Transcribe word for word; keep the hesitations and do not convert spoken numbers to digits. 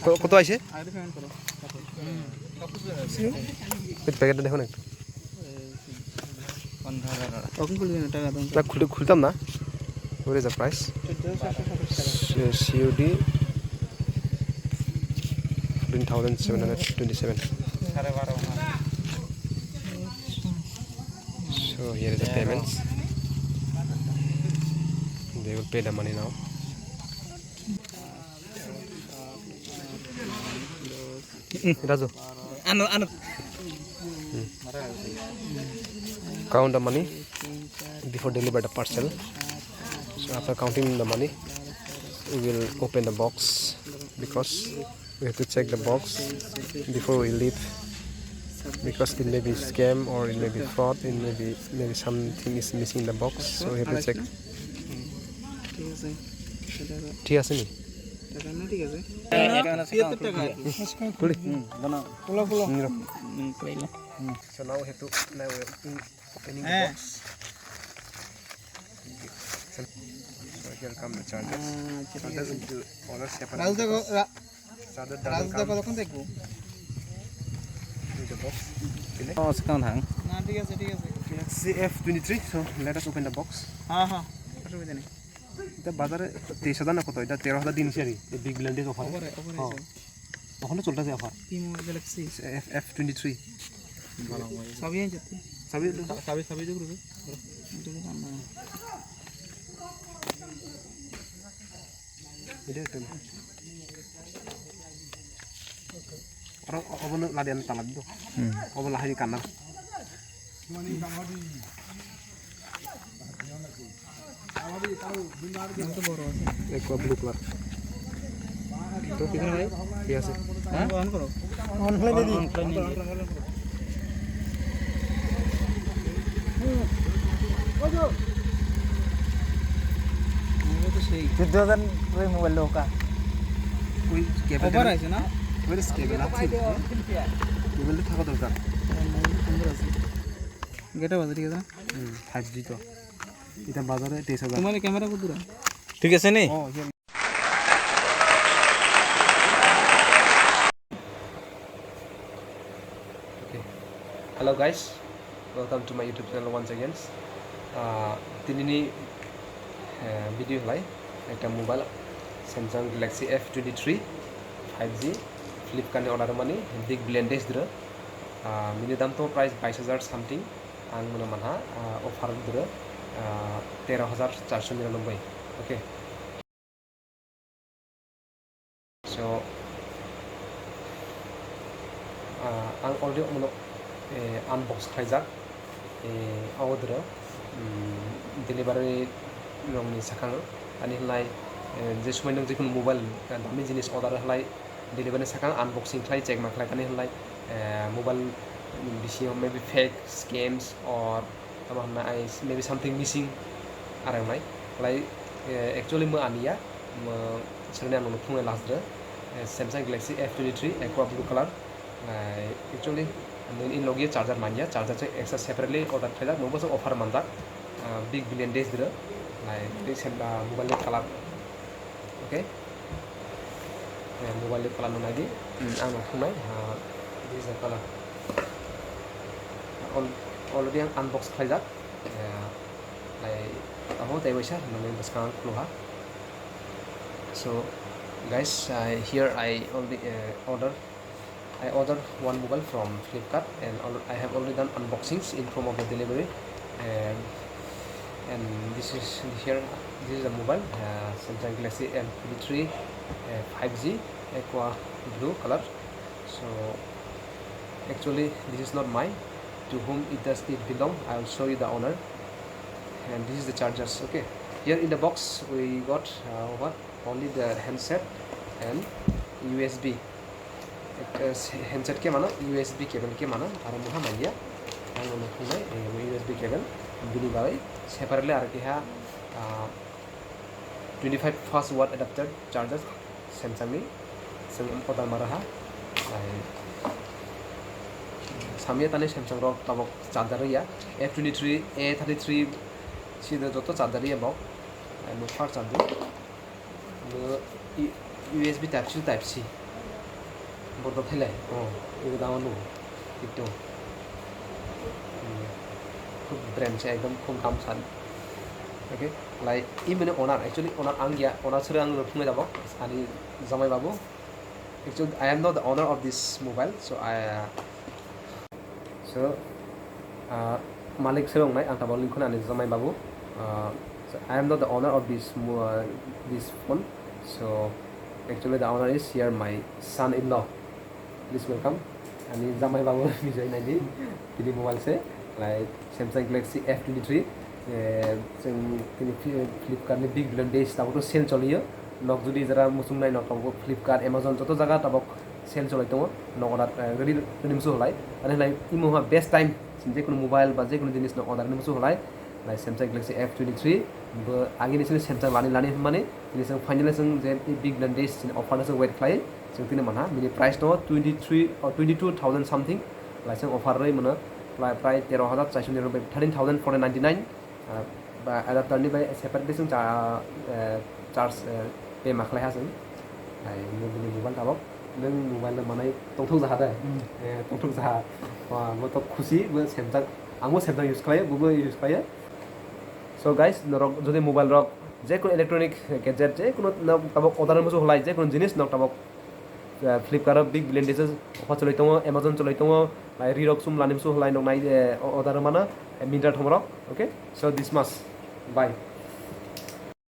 কত আছে? Packet দেখো না একটু। না, খুলতে, খুলতাম না। What is the price? COD fourteen thousand seven hundred twenty seven. So here is the payments. They will pay the money now. Raju. Ano, ano. Count the money before deliver the parcel. So after counting the money, we will open the box because we have to check the box before we leave because it may be scam or it may be fraud, it may be, maybe something is missing in the box, so we have to check. ঠিক আছে। ঠিক আছে নি? তিয়াত্তর টাকা। খুলি। হুম, বানাও। খোলো, খোলো। হুম, রাখো। হুম, কইলা। হুম। So now we have to, now we are in, opening the box. So here come the chargers. আচ্ছা, ঠিক আছে। Chargers into order separate. Rahul দেখো, রা-, Charger রাহুল doesn't দেখো, come কতক্ষণ দেখবো? With the box. Okay. Oh, sekarang thang. না, ঠিক আছে, ঠিক আছে। Galaxy F twenty-three, so let us open the box. হ্যাঁ, হ্যাঁ, অসুবিধা নেই। এটা বাজারে তেইশ হাজার না কত? এটা তেরো হাজার দিন শেয়ারি, এই বিগ বিলিয়ন ডেজ অফার। অফারে, অফারে হ্যাঁ। আছে। তখনও চলতেছে অফার। কি mobile? Galaxy. F, F twenty three. ভালো মোবাইল। সবই আছে তো? সবই তো। সবই, সবই তো করবে। এটা তো ভালো। এটা একটা। Oro obono ladiyan tala do. Hmm. Obo lahai kanna. Ekwa blue color. To kisa nai? Thik ase. Ha? On koro. On koro. On koro. Chuddo hajar roi mobile lo ka. Ui, cable. Offer aise na? Where is cable? Cable to thaka dorkar. Gate bajar thik ase na? Hmm, five G to. Eta bazare teis hajar. Mobile camera kudura? Thik ase ni? Oh, here. Okay. Hello guys, welcome to my YouTube channel once again. Ah, tinini, eh, video lai ekta mobile Samsung Galaxy F twenty-three five G Flipkart ni order mani big blendage dro. Ah, mini dam to price bais hajar something. Ang mano manha, ah, offer dro, ah, tero hajar charso niranoboi. Okay. So, ah, ang already mano, eh, unbox khlaijak. Eh, o dro, mm, delivery rokni sakang ani hlai, eh, je sumai nang jikunu mobile, eh, dami jinis order hlai, delivery sakang unboxing khlai, check ma khlai kani hlai, eh, mobile bisingo maybe fake scams or tamo hwnna I maybe something missing arang nai. Hlai, eh, actually mo aniya, mo sreni ang nono phungnai last dre, eh, Samsung Galaxy F twenty-three Aqua Blue Color. Hlai, actually, nini logi charger manya, charger se extra separately order khlaijak, mo bwswk offer manjak, ah, big billion days dre. Hlai, nini sem, ah, mobile ni color. Okay. Eh, mobile ni color no naidi. Hmm, ang no phungnai, ha, this is the color. Al-, already ang unbox khlaijak. Eh, lai, abo tei waisa, nangni bwskang ang khulu ha. So, guys, I, here I already, eh, order I ordered one mobile from Flipkart and al-, I have already done unboxings in form of the delivery. And, and this is here, this is a mobile, uh, Samsung Galaxy M twenty-three, uh, five G Aqua Blue color. So actually this is not mine. To whom it does it belong? I will show you the owner. And this is the chargers. Okay, here in the box we got, uh, what? Only the handset and U S B. Ek-, eh, se-, handset khe mano, U S B cable khe mano, aro moha manya. Ang nono phungnai, eh, U S B cable, bini bagwi separately aro keha, ah, twenty-five fast watt adapter charger Samsung ni, Samsung order mara ha. Ai, samya tani Samsung rok tabok charger ya, F twenty-three, A thirty-three, sida joto charger ya bok. Ai, mo far charger. Bo U-, U S B type C to type C. Bordo thailai, oh, ibo dama nu, itu. Khub brand se ekdom khub dam san. Okay, lai, imani owner, actually owner ang ya, owner sere ang rw phungnai dabo, ani jamai babu. Actually, I am not the owner of this mobile, so I, uh, so, uh, malik sere wngnai, ang tabok link khuna ani jamai babu. Uh, so I am not the owner of this mo-, uh, this phone. So actually the owner is here, my son-in-law. Please welcome. Ani jamai babu Bijoy naidi. Tini mobile se, like, Samsung Galaxy F twenty-three. Eh, chwng tini Fli-, Flipkart ni Big Billion Days tabuk to sale choliyo. Nok jodi jara muchung nai nok tabuk Flipkart, Amazon joto jaga tabuk sale cholai tongo. Nok order, eh, ready, ready musu holai. Ani lai imo ha best time. Chwng je kono mobile ba je kono jinis nok order ni musu holai. Lai Samsung Galaxy F twenty-three. Bo agini sini Samsung lani lani hwnmani. Tini chwng finally chwng je Big Billion Days chini offer no chwng wait khlai. Chwng tini manha. Bini price tongo twenty-three or twenty-two thousand something. Lai chwng offer rwi mano. Prai, prai tero hajar chairso nirok bai thirteen thousand four hundred ninety-nine. Ah, ba adapter ni bai separate chwng cha, eh, charge, eh, pay ma khlai ha chwng. Ai, mo bini mobile tabok. Nang mobile no manai tongthok jaha de. Hmm. Eh, tongthok jaha. Wa, mo to khusi, mo Samsung. Ang mo Samsung use khlai, bo bo use khlai. So guys, norok jodi mobile rok, je kono electronic gadget, je kono nok tabok order musu holai, je kono jinis nok tabok, eh, Flipkart o Big Billion Days offer cholai tongo, Amazon cholai tongo, lai ri rok sum lani musu holai nok nai, eh, order mana, eh, Myntra thomorok, okay? So this much. Bye.